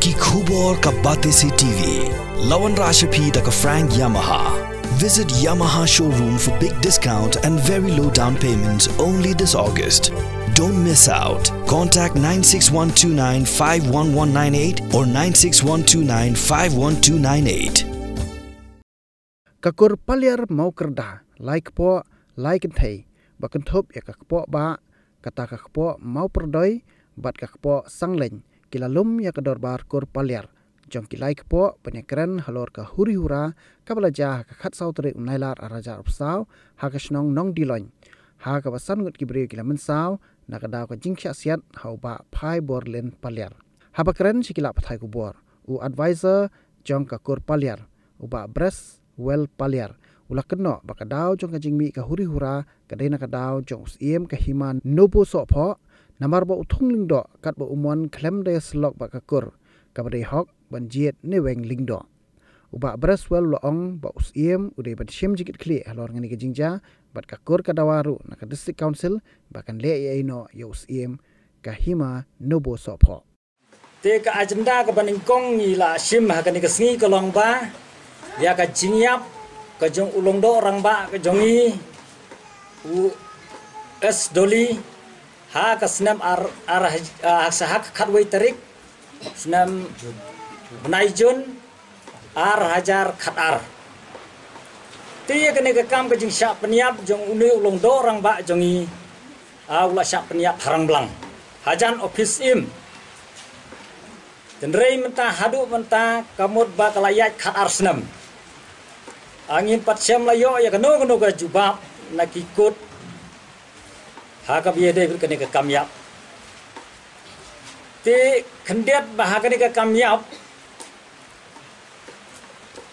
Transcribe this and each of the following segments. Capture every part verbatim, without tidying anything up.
Ki khubor ka Batesi T V. Lawan Rashapi da ka Frank Yamaha. Visit Yamaha showroom for big discount and very low down payments only this August. Don't miss out. Contact nine six one two nine five one one nine eight or nine six one two nine five one two nine eight. Ka kur Paliar Mawkyrda, lai kpoh, lai kynthei, ba kynthup ïa ka kpoh Bah, kata ka kpoh Mawpyrdoi, bad ka kpoh Sangleiñ, ki la lum ïa ka dorbar kur Paliar jong ki lai kpoh ban ïakren halor ka huri hura kaba la jia ha ka khatsaw tarik u Nailar arhajar arphew saw, ha ka shnong Nongdiloiñ, ha kaba san ngut ki briew ki la mynsaw na ka daw ka jingshah siat ha u Bah Phaiborlin Paliar. Haba kren sha ki lad pathai khubor, u advisor jong ka kur Paliar, u Bah Breswell Paliar, u la kynnoh ba ka daw jong ka jingmih ka huri hura ka dei na ka daw jong u Syiem ka Hima Nobosohphoh, namar ba u thung lyngdoh katba u mon khlem da ïasyllok bad ka kur, kaba dei hok ban jied ne weng lyngdoh. U Bah Breswell u la ong ba u Syiem u dei ban shim jingkitkhlieh halor kane ka jingjia, bad ka kur ka dawa ruh na ka District Council ba kan leh ïa ïehnoh ïa u Syiem ka Hima Nobosohphoh. Te ka agenda kaba nyngkong ngi la shim ha kane ka sngi ka long ba ïa ka jingïap ka jong u Lyngdoh Rangbah ka jong ngi, u S Dolly, ha ka snem ar, ar, ah, ha ka khatwei tarik snem bnai Jun arhajar khatar. Te ïa kane ka kam ka jingshah pynïap jong une u Lyngdoh Rangbah jong ngi, ah, u la shah pynïap ha Rangblang, hajan ophis Syiem. Hynrei mynta haduh mynta ka mut ba ka la ïaid khatar snem. Ah, ngim pat shym la ïoh ïa kano kano ka jubab na ki kot ha kaba ïadei bad kane ka kam ïap. Te khyndiat ba ha kane ka kam ïap,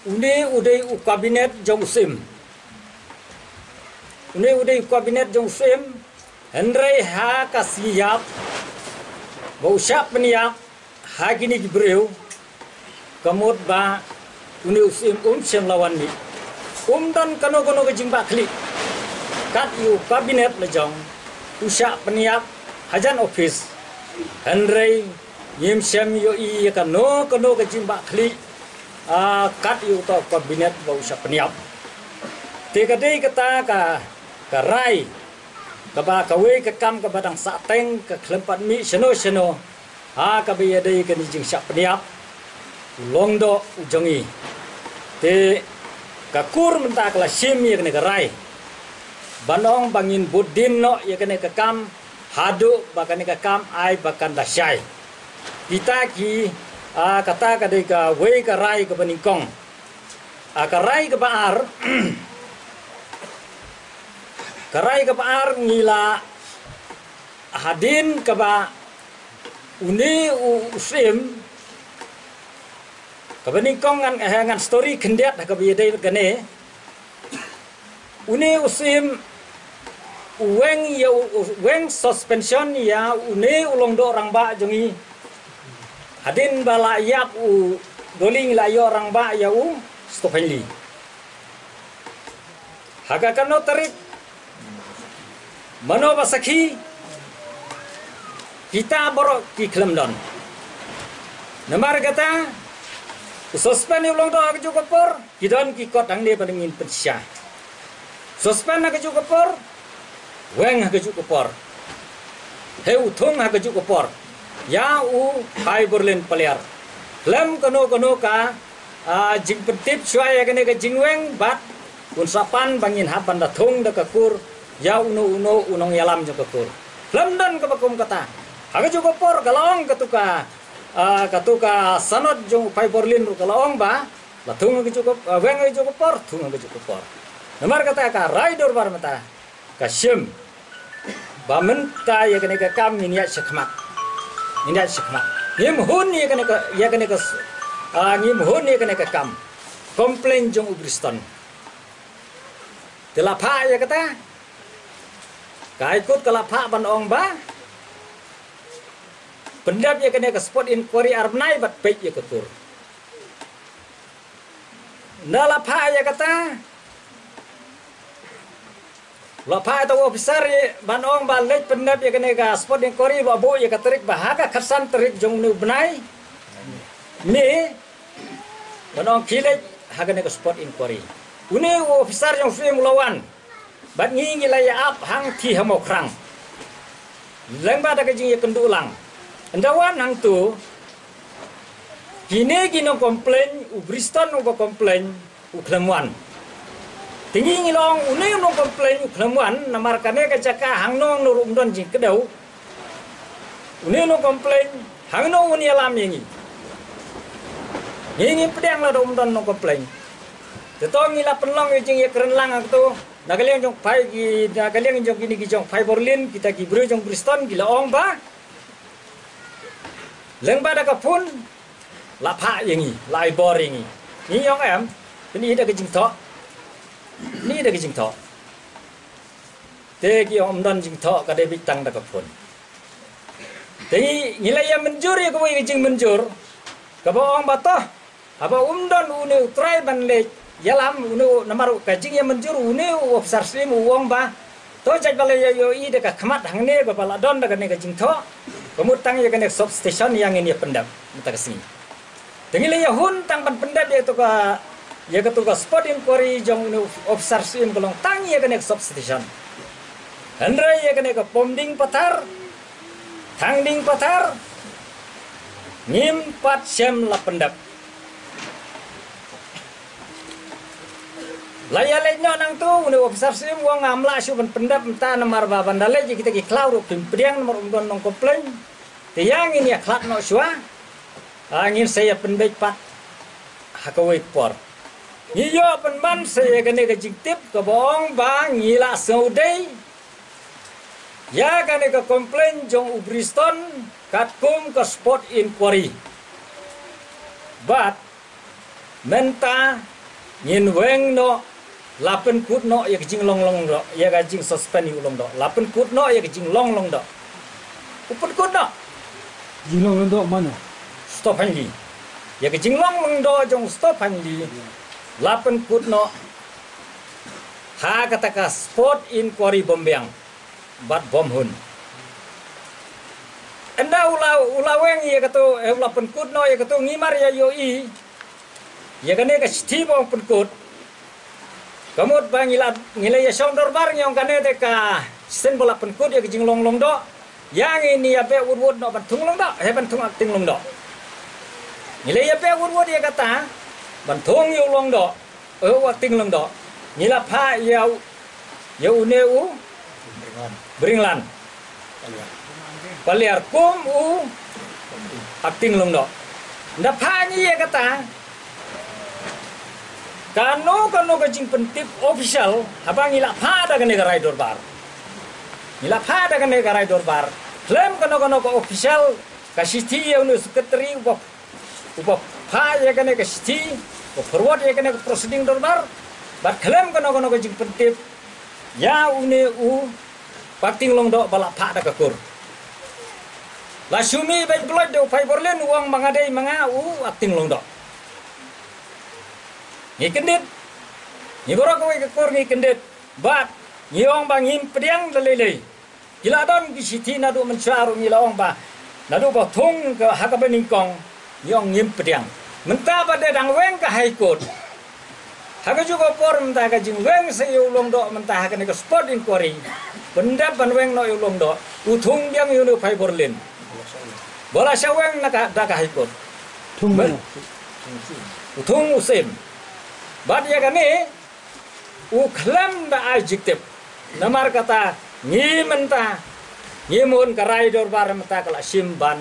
une u dei u kabinet jong u Syiem. Une u dei u kabinet jong u Syiem, hynrei ha ka sngi ïap ba u shah pynïap ha kine ki briew, ka mut ba une u Syiem um shym la wan mih. Um don kano kano ka jingbahkhlieh. Kat ïa u kabinet la jong, u shah pynïap hajan ophis. Hynrei ngim shym ïohi ïa kano kano ka jingbahkhlieh, ah, kat ïa uta u kabinet ba u shah pynïap. Te ka dei kata ka, ka rai kaba kawei ka kam kaba dang sahteng, ka khlem pat mih shano shano ha kaba ïadei kane ka jingshah pynïap u Lyngdoh u jong ngi. Te ka kur mynta ka la shim ïa kane ka rai ban ong ba ngin bud dien noh ïa kane ka kam haduh ba kane ka kam ai ba kan da shai. Kita ki, ah, kata ka dei kawei ka rai kaba nyngkong. Ah, ka rai kaba ar, ka rai kaba ar ngi la, hadien kaba une u, u Syiem, kaba nyngkong ngan, eh, ngan story khyndiat ha kaba ïadei bad kane. Une u Syiem u weng ïa u, u weng suspension ïa une u Lyngdoh Rangbah jong ngi. Hadien ba la ïap u Dolly ngi la ïoh rangbah ïa u Stephen Lee. Ha ka katno tarik, mano ba sakhi, kita baroh ki khlem don. Namar kata, u suspend u Lyngdoh ha kajuh ka por, ki don ki kot hangne ba ngin pynshisha. Suspend ha kajuh ka por, weng ha kajuh ka por. Hei u thung ha kajuh ka por ïa u Phaiborlin Paliar. Khlem kano kano ka, ah, jingpyntip shuwa ïa kane ka jingweng bad un sa pan ba ngin hap ban da thung da ka kur ïa uno uno u nongïalam jong ka kur. Khlem don kaba kum kata. Ha kajuh ka por ka la ong katu ka, ah, katu ka sanot jong u Phaiborlin ruh ka la ong ba la thung ha kajuh ka, ah, weng ha kajuh ka por, thung ha kajuh ka por. Namar kata ka rai dorbar mynta ka shim ba mynta ïa kane ka kam ngin ïaid shakhmat. Ngin ïaid shakhmat. Ngim hun ïa kane ka, ïa kane ka s-, ah, ngim hun ïa kane ka kam complain jong u Briston. Te la phah ïa kata, ka High Court ka la phah ban ong ba pyndep ïa kane ka spot inquiry ar bnai bad peit ïa ka kur. Nda la phah ïa kata, la phah ïa uta u officer ïa ban ong ba leit pyndep ïa kane ka spot inquiry, la buh ïa ka tarik ba ha ka khatsan tarik jong une u bnai Me, ban ong khie leit ha kane ka spot inquiry. Une u officer jong u Syiem u la wan. Bad ngi ngi la ïa ap hangtei ha Mawkhrang. Lyngba da ka jingïakynduh lang. Ynda wan hangto, kine ki nong complain, u Briston uba complain, u khlem wan. Te ngi ngi la ong une u nong complain u khlem wan, namar kane ka jaka hangno hangno ruh um don jingkdew. Une u nong complain, hangno un ïalam ïa ngi. Ngi ngi pdiang lada um don nong complain. Te to ngi la pynlong ïa jingïakren lang hangto, na ka liang jong phai ki, na ka liang jong kine ki jong Phaibor Lane, kita ki briew jong Briston, ki la ong ba. Lyngba da ka phone, la phah ïa ngi, la ai bor ïa ngi. Ngi ong em, pyni da ka jingthoh. Pyni da ka jingthoh. Te ki ong ym don jingthoh ka dei beit tang da ka phone. Te ngi, ngi la ïa mynjur ïa kawei ka jingmynjur. Kaba ong ba to. Haba um don une u trai ban leit ïalam une u namar ka jingïamynjur une u officer Syiem u ong ba. To jait ba la ïa ïohi da ka khmat hangne ba ba la don da kane ka jingthoh. Ka mut tang ïa kane ka substation ïa ngin ïa pyndep mynta ka sngi. Te ngi la ïa hun tang ban pyndep ïa katu ka, ïa katu ka spot inquiry jong une u officer Syiem ka long tang ïa kane ka substation. Hynrei ïa kane ka pom ding pathar, thang ding pathar, ngim pat shem la pyndep. La ïa leit noh nangtu, une u officer Syiem u ong ngam lah shuh ban pyndep mynta namar ba ban da leit ïa kita ki khlaw ruh kim pdiang namar um don nong complain. Te ïa ngin ïa khlad noh shuwa. Ah, ngin sa ïa pynbeit pat ha kawei ka por. Ngi ïoh pynban sa ïa kane ka jingtip kaba ong ba ngi la sngewdei ïa kane ka complain jong u Briston katkum ka spot inquiry. Bad mynta ngin weng noh, la pynkut noh ïa ka jinglong long doh, ïa ka jingsuspend ïa u Lyngdoh. La pynkut noh ïa ka jinglong long doh. U pynkut noh. Jinglong long doh mano? Stop Hanli. Ïa ka jinglong long doh jong Stop Hanli. La pynkut noh ha kata ka spot inquiry bym biang bad bym hun. Ynda u la, u la weng ïa katu, eh, u la pynkut noh ïa katu, ngi mar ïa ïohi ïa kane ka shithi ba ong pynkut. Ka mut ba ngi la, ngi la ïa shong dorbar ngi ong kane te ka shisien ba la pynkut ïa ka jinglong long doh. Ïa ngin ïa beh wut wut noh ban thung long doh, eh, ban thung acting long doh. Ngi la ïa beh wut wut ïa kata ban thung ïa u long doh. Eh, u acting long doh. Ngi la phah ïa u, ïa une u Bringlan. Paliar kum u acting long doh. Nda phah ngi ïa kata. Kano kano ka jingpyntip official haba ngi la phah da kane ka rai dorbar. Ngi la phah da kane ka rai dorbar. Khlem kano kano ka official ka shithi ïa une u secretary uba uba phah ïa kane ka shithi, uba forward ïa kane ka proceeding dorbar, bad khlem kano kano ka jingpyntip ïa une u acting long doh ba la phah da ka kur. La shu mih bad blood da u Phaibor Lane u ong ma nga dei ma nga u acting long doh. Ngi kyndit, ngi baroh kawei ka kur ngi kyndit, bad ngi ong ba ngim pdiang da lei lei. Ki la don ki shithi naduh mynshuwa ruh ngi la ong ba naduh ba thung ka ha kaba nyngkong ngi ong ngim pdiang. Mynta ba dei dang weng ka High Court. Ha kajuh ka por mynta ka jingweng sa ïa u long doh mynta ha kane ka spot inquiry. Pyndep ban weng noh ïa u long doh. U thung biang ïa u Phaibor Lane. Ba la sha weng na ka, da ka High Court. Thung. U thung u Syiem. Bad ïa kane u khlem da ai jingtip. Namar kata ngi mynta ngi mon ka rai dorbar mynta ka la shim ban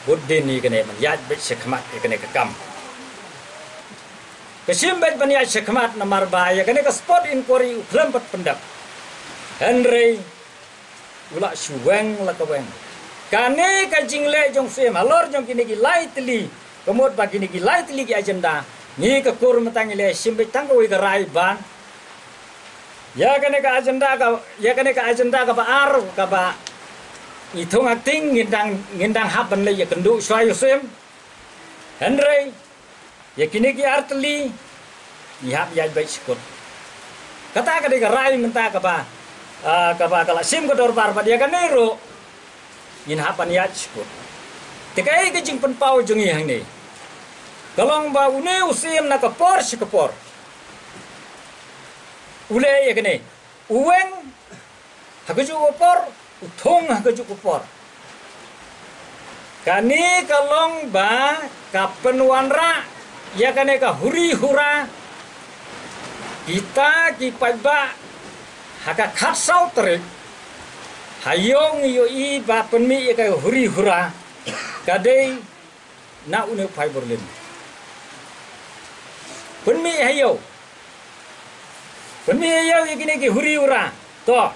bud din ïa kane ban ïaid beit shakhmat ïa kane ka kam. Ka shim beit ban ïaid shakhmat namar ba ïa kane ka spot inquiry u khlem pat pyndep. Hynrei u la shu weng la ka weng. Kane ka jingleh jong u Syiem halor jong kine ki lai tylli, ka mut ba kine ki lai tylli ki agenda. Ngi ka kur mynta ngi la shim beit tang kawei ka rai ban ïa kane ka agenda ka, ïa kane ka agenda kaba ar kaba ngi thung acting ngin dang, ngin dang hap ban leit ïakynduh shuwa ïa u Syiem. Hynrei ïa kine ki ar tylli ngi hap ïaid beit sha court. Kata ka dei ka rai mynta kaba, ah, kaba ka la shim ka dorbar bad ïa kane ruh ngin hap ban ïaid sha court. Te kaei ka jingpynpaw jong ngi hangne? Ka long ba une u Syiem na ka por sha ka por u leh ïa kane, u weng ha kajuh ka por, u thung ha kajuh ka por. Kane ka long ba ka pynwanrah ïa kane ka huri hura. Kita ki paidbah ha ka khatsaw tarik ha ïew ngi ïohi ba pynmih ïa ka huri hura ka dei na une u Phai Borlin. Pynmih ha ïew. Pynmih ha ïew ïa kine ki huri hura. To.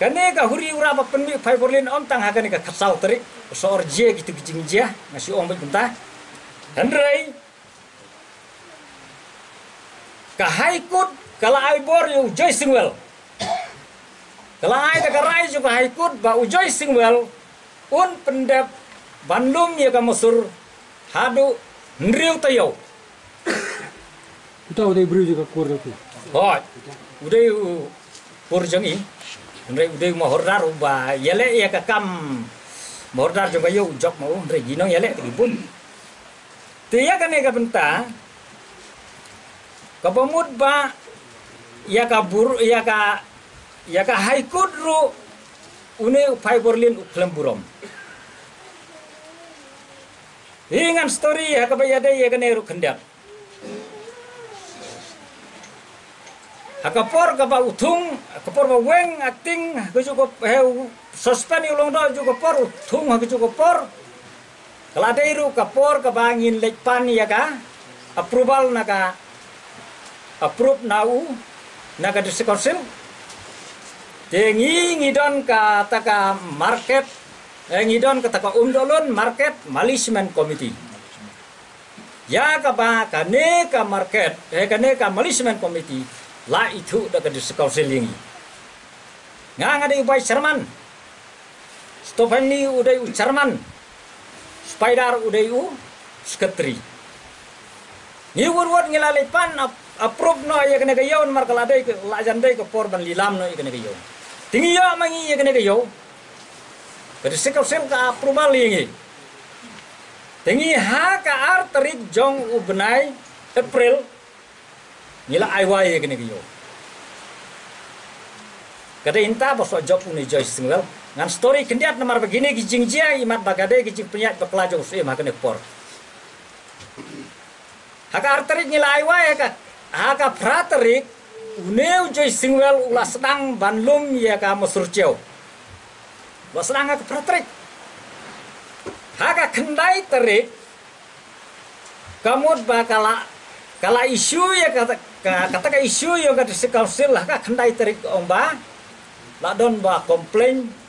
Kane ka huri hura ba pynmih u Phai Borlin ym tang ha kane ka khatsaw tarik. Sa or jia kitu ki jingjia, nga shu ong beit kumta. Hynrei ka High Court ka la ai bor ïa u Joy Singwell. Ka la ai da ka rai jong ka High Court ba u Joy Singwell un pyndep ban lum ïa ka Masur haduh hynriew taïew. Uta u dei briew jong ka kur jong ki. Hooid. U dei u kur jong i. Hynrei u dei u Mahordar uba ïaleh ïa ka kam Mahordar jong ka ïew u jop ma u, hynrei ki nongïaleh te ki bun. Te ïa kane ka bynta kaba mut ba ïa ka bur ïa ka ïa ka High Court ruh une u Phai Borlin u khlem burom. Hi ngan story ha kaba ïadei ïa kane ruh khyndiat. Ha ka por kaba u thung, ha ka por ba weng acting, ha kajuh ka, he u suspend ïa u Lyngdoh ha kajuh ka por, u thung ha kajuh ka por. Ka la dei ruh ka por kaba ngin leit pan ïa ka approval na ka, approve na u, na ka District Council. Te ngi, ngi don kata ka market, eh, ngi don kata ka Umdohlun Market Management Committee. Ïa kaba kane ka market, eh, kane ka management committee la ithuh da ka District Council ïa ngi. Nga, nga dei u vice chairman. Stephen u dei u chairman. Spider u dei u secretary. Ngi wut wut ngi la leit pan ap-, approve noh ïa kane ka ïew namar ka la dei ka, la jan dei ka por ban lilam noh ïa kane ka ïew. Te ngi ïoh ma ngi ïa kane ka ïew. Ka District Council ka approval ïa ngi. Te ngi ha ka ar tarik jong u bnai April ngi la ai wai ïa kane ka ïew. Ka dei mynta ba shu jop une u Joy Singwell. Ngan story khyndiat namar ba kine ki jingjia, imat ba ka dei ki jingpynïaid bakla jong u Syiem ha kane ka por. Ha ka ar tarik ngi la ai wai, ha ka, ha ka phra tarik une u Joy Singwell u la sdang ban lum ïa ka Masur Chiaw. U la sdang ha ka phra tarik. Ha ka khyndai tarik ka mut ba ka la, ka la issue ïa ka, ka, kata ka issue ïa ka District Council ha ka khyndai tarik, ong ba la don ba complain.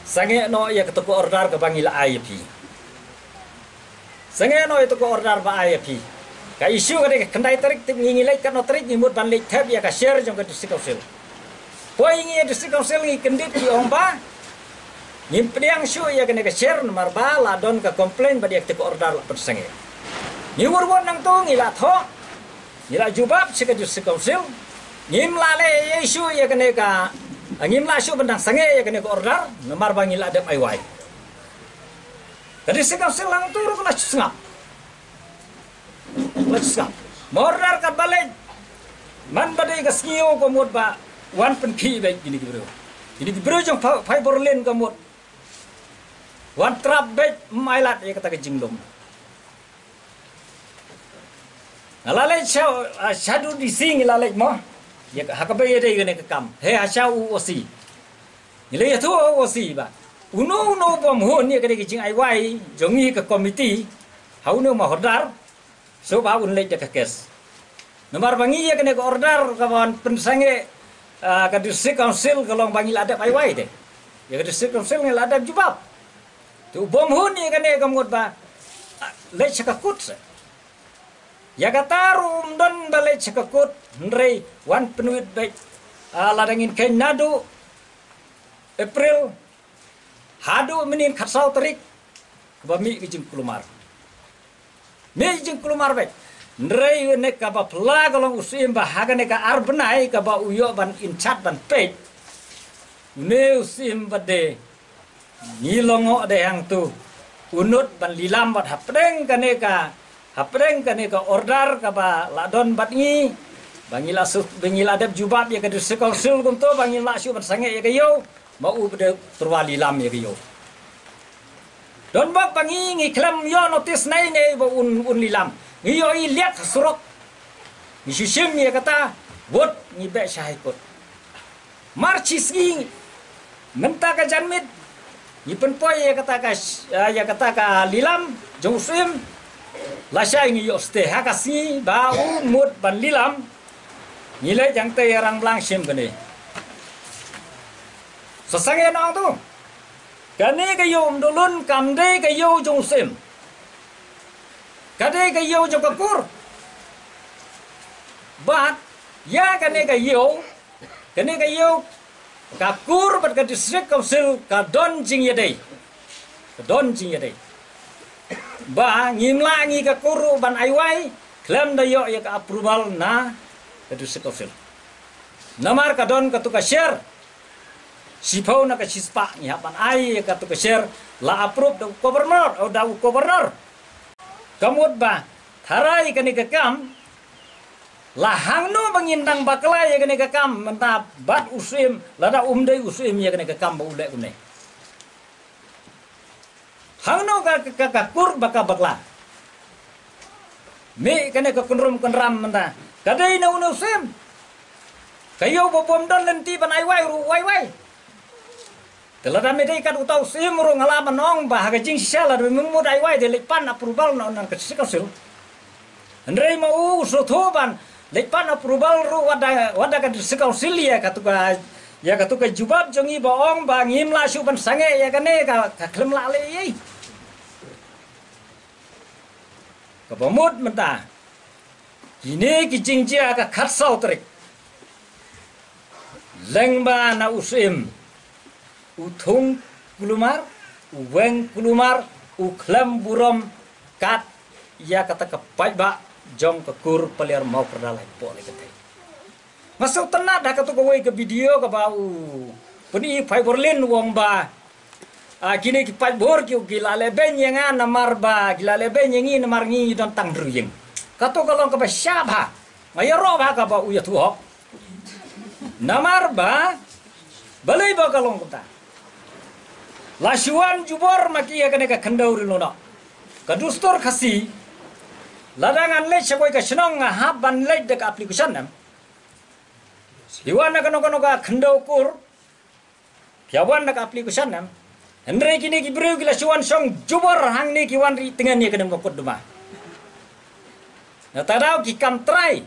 Sangeh noh ïa kata ka order kaba ngi la ai ïa phi. Sangeh noh ïa kata ka order ba ai ïa phi. Ka issue ka dei ka khyndai tarik, tip ngi, ngi leit katno tarik, ngi mut ban leit thep ïa ka share jong ka District Council. Poi ngi ïa District Council ngi kyndit, ki ong ba ngim pdiang shuh ïa kane ka share namar ba la don ka complain ba dei ïa kata ka order la pynsangeh. Ngi wut wut nangta ngi la thoh, ngi la jubab sha ka District Council. Ngim lah leh ïa shuh ïa kane ka, ngim lah shuh ban dang sangeh ïa kane ka order namar ba ngi la dep ai wai. Ka District Council nangta ruh ka la shu sngap. Ka la shu sngap. Mahordar katba leit, man ba dei ka sngi ïew ka mut ba wan pynkhih beit kine ki briew. Kine ki briew jong Pha-, Phai Borlin ka mut wan trap beit, ym ailad ïa kata ka jinglum. Nga la leit sha, ah, sha u D C ngi la leit mo. Ïa ka, ha kaba ïadei kane ka kam. He, ha sha u O C. Ngi la ïathuh ha u O C ba uno uno u bym hun ïa kane ka jingai wai jong ngi ka committee ha une u Mahordar, shuh ba un leit da ka case. Namar ba ngi ïa kane ka order kaban pynsangeh, ah, ka District Council ka long ba ngi la dep ai wai te. Ïa ka District Council ngi la dep jubab. Te u bym hun ïa kane ka mut ba, ah, leit sha ka court seh. Ïa kata ruh um don ba leit sha ka court, hynrei wan pynwit beit, ah, lada ngin kheiñ naduh April haduh mynnin khatsaw tarik, kaba mih ka jingkulmar. Mih jingkulmar beit. Hynrei une kaba phylla ka long u Syiem ba ha kane ka ar bnai kaba u ïoh ban in charge ban peit, une u Syiem ba dei ngi lyngngoh de hangtu. u nud ban lilam bad hapdeng kane ka, hapdeng kane ka order kaba la don bad ngi, ba ngi la suk, ba ngi la dep jubab ïa ka District Council kumto, ba ngi la shu ban sangeh ïa ka ïew, ma u ba dei u tyrwa lilam ïa ka ïew. Don bok ba ngi, ngi khlem ïoh notice nai ne ba un, un lilam. Ngi ïohi liat ha surok. Ngi shu shim ïa kata, wut ngi beh sha High Court. Mar shi sngi mynta ka janmiet ngi pynpoi ïa kata ka, ïa kata ka lilam jong u Syiem. Lashai ngi ïoh stay ha ka sngi ba u mut ban lilam. Ngi leit hangtei ïa Rangblang shim kane. Sa sangeh na ong tu. Kane ka ïew Umdolun kam dei ka ïew jong u Syiem. Ka dei ka ïew jong ka kur. Bad ïa kane ka ïew, kane ka ïew, ka kur bad ka District Council ka don jingïadei. Ka don jingïadei. Ba ngim lah ngi ka kur ruh ban ai wai khlem da ïoh ïa ka approval na ka District Council. Namar ka don katu ka share. Shiphew na ka shispah ngi hap ban ai ïa katu ka share, la approve da u Governor, oh, da u Governor. Ka mut ba tharai kane ka kam, la hangno ba ngin dang bakla ïa kane ka kam mynta bad u Syiem, lada um dei u Syiem ïa kane ka kam ba u leh kumne. Hangno ka, ka, ka, ka kur ba ka bakla. Mih kane ka kynrum kynram mynta. Ka dei na une u Syiem. Ka ïew ba bym don lynti ban ai wai ruh wai wai. Te lada me dei kat uta u Syiem ruh nga lah ban ong ba ha ka jingshisha lada me mut ai wai te leit pan approval na, na ka District Council. Hynrei ma u, u sngewthuh ban leit pan approval ruh wat da, wat da ka District Council ïa katu ka, ïa katu ka jubab jong ngi ba ong ba ngim lah shuh ban sangeh ïa kane ka, ka khlem lah leh ei ei. Kaba mut mynta kine ki jingjia ka khatsaw tarik. Lyngba na u Syiem, u thung kulmar, u weng kulmar, u khlem burom kat ïa kata ka paidbah jong ka kur Paliar Mawkyrda lai pok lai kynthei. Nga sngewtynnat ha katu kawei ka video kaba u pyni Phai Borlin u ong ba, ah, kine ki paidbah ki, ki la leh beiñ ïa nga namar ba, ki la leh beiñ ïa ngi namar ngi don tang hynriew ïing. Katu ka long kaba sha bha. Nga ïaroh bha kaba u ïathuh hok. Namar ba balei ba ka long kumta. La shu wan jubor ma ki ïa kane ka khyndew ri lum noh. Ka dustur Khasi, lada ngan leit sha kawei ka shnong nga hap ban leit da ka application em. Shu wan na kano kano ka khyndew kur, phi ïa wan da ka application em. Hynrei kine ki briew ki la shu wan shong jubor hangne ki wan ri tyngen ïa kane ka mukotduma. Na ta daw ki kam trai.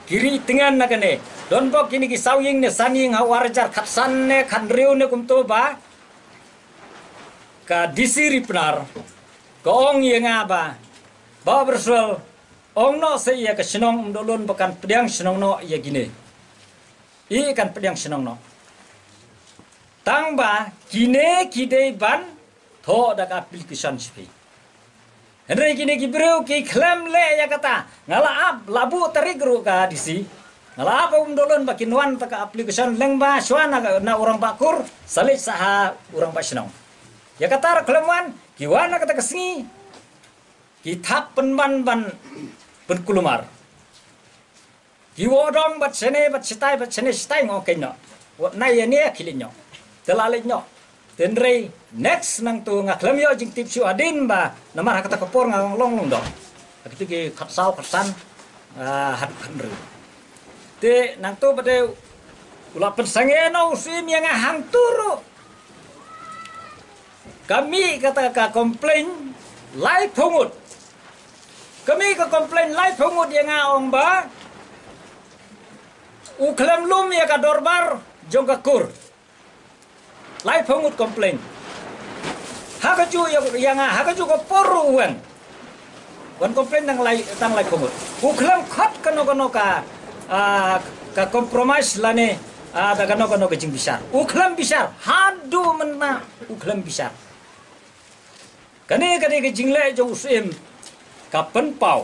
Ki ri tyngen na kane. Don bok kine ki saw ïing ne san ïing ha u ar hajar khatsan ne khathynriew ne kumto ba ka D C Ri Pnar ka ong ïa nga ba, Bah Byrswell, ong noh sa ïa ka shnong Umdolun ba kan pdiang shnong noh ïa kine. I kan pdiang shnong noh. Tang ba kine ki dei ban thoh da ka application sha phi. Hynrei kine ki briew ki khlem leh ïa kata. Nga la ap, la buh tarik ruh ka D C. Nga la ap Umdolun ba kin wan da ka application lyngba shuwa na, na u rangbah kur, sa leit sa ha u rangbah shnong. Ïa kata ruh khlem wan, ki wan na kata ka sngi. Ki thap pynban ban pynkulmar. Ki wad dong bad shane bad shitai bad shane shitai, nga ong keiñ noh. Wat nai ïa ne khie leit noh. Te la leit noh. Te hynrei next nangto nga khlem ïoh jingtip shuh hadien ba namar ha kata ka por nga long long dong. Ha kito ki khatsaw khatsan, ah, haduh khathynriew. Te nangto ba dei u la pynsangeh noh u Syiem ïa nga hangto ruh. Ka mih kata ka complain laiphew ngut. Ka mih ka complain laiphew ngut ïa nga ong ba u khlem lum ïa ka dorbar jong ka kur. Laiphew ngut complain. Ha kajuh ïa, ïa nga, ha kajuh ka por ruh u weng. Wan complain tang lai, tang laiphew ngut. U khlem khot kano kano ka, ah, ka compromise lane, ah, da kano kano ka jingbishar. U khlem bishar. Haduh mynta u khlem bishar. Kane ka dei ka jingleh jong u Syiem ka pynpaw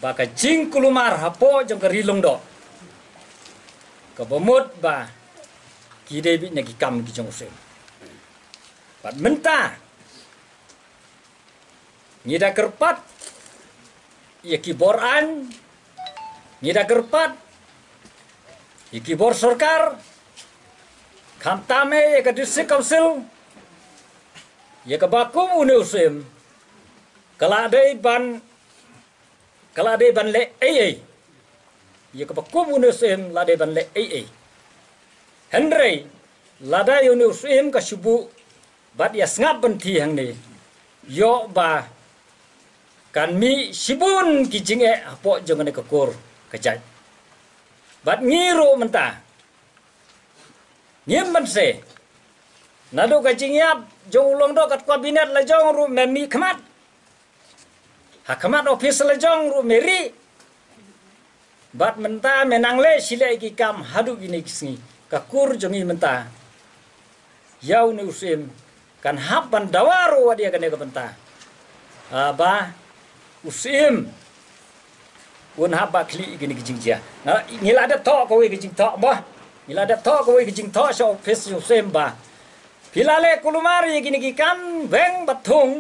ba ka jingkulmar hapoh jong ka Ri Lyngdoh kaba mut ba ki dei beit na ki kam ki jong u Syiem. Bad mynta ngi da kyrpad ïa ki bor aiñ, ngi da kyrpad ïa ki bor sorkar, khamtam eh ïa ka District Council, ïa kaba kum une u syiem ka la dei ban, ka la dei ban leh ei ei. Ïa kaba kum une u syiem la dei ban leh ei ei. Hynrei lada ïa une u syiem ka shu buh bad ïa sngap ban thi hangne, ïoh ba kan mih shibun ki jingeh hapoh jong kane ka kur ka jait. Bad ngi ruh mynta ngim banse, naduh ka jingïap jong u long doh kat kabinet la jong ruh me mih khmat, ha khmat office la jong ruh me rieh. Bad mynta me nang leh shi leh ki kam haduh kine ki sngi. Ka kur jong ngi mynta, ïa une u syiem kan hap ban dawa ruh wat ïa kane ka bynta. Ah, ba u syiem un hap ba khlieh ïa kine ki jingjia. Ngi la dep thoh kawei ka jingthoh ba, ngi la dep thoh kawei ka jingthoh sha office jong u syiem ba, phi la leh kulmar ïa kine ki kam weng bad thung,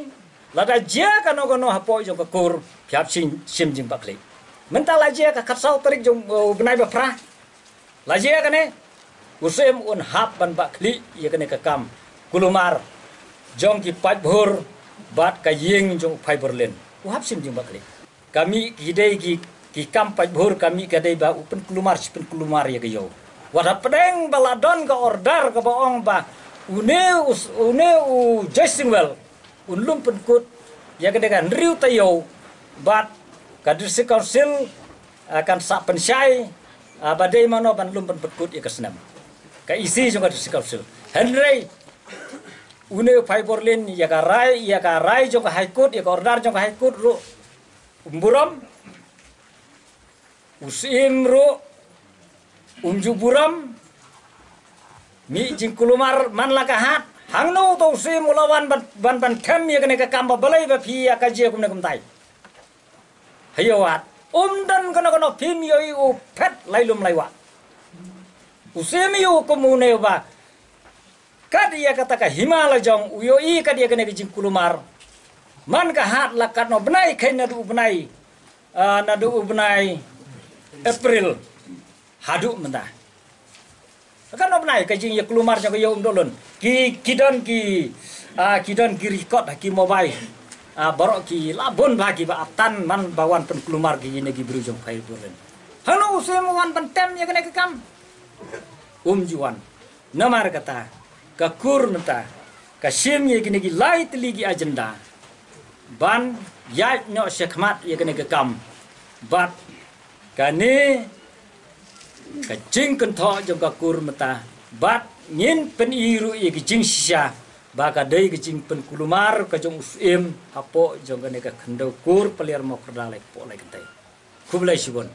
lada jia kano kano hapoh jong ka kur phi hap shim, shim jingbakla. Mynta la jia ka khatsaw tarik jong u bnai ba phra, la jia kane, u syiem un hap ban bakla ïa kane ka kam kulmar jong ki paidbah bad ka ïing jong u Phaiborlin. U hap shim jingbakla. Ka mih ki dei ki, ki kam paidbah ka mih ka dei ba u pynkulmar shi pynkulmar ïa ka ïew. Wat hapdeng ba la don ka order kaba ong ba une u, une u Joyce Singwell un lum pynkut ïa kane ka hynriew taïew bad ka District Council, ah, kan sa pynshai, ah, ba dei mano ban lum pynpynkut ïa ka snem. Ka E C jong ka District Council. Hynrei une u Phaiborlin ïa ka rai, ïa ka rai jong ka High Court, ïa ka order jong ka High Court ruh um burom. U syiem ruh um ju burom. Mih jingkulmar man la ka hat. Hangno to u syiem u la wan ban, ban, ban them ïa kane ka kam ba balei ba phi ïa ka jia kumne kumtai. Haïa wat. Um don kano kano phim ïohi u phet lai lum lai wah. U syiem ïohi kum une ba kat ïa kata ka hima la jong u ïohi kat ïa kane ka jingkulmar. Man ka hat la katno bnai khein naduh u bnai, ah, naduh u bnai April haduh mynta. Katno bnai ka jingïakulmar jong ka ïew Umdohlun. Ki, ki don ki, ah, ki don ki record ha ki mobile. Ah, baroh ki la bun bha kiba ap tan man ba wan pynkulmar ki ïa kine ki briew jong Phaiborlin. Hangno u syiem u wan ban tem ïa kane ka kam. Um ju wan. Namar kata ka kur mynta ka shim ïa kine ki lai tylli ki agenda ban ïaid noh shakhmat ïa kane ka kam. Bad kane ka jingkynthoh jong ka kur mynta bad ngin pyni ruh ïa ka jingshisha ba ka dei ka jingpynkulmar ka jong u syiem hapoh jong kane ka khyndew kur Paliar Mawkyrda lai kpoh lai kynthei. Khublei shibun.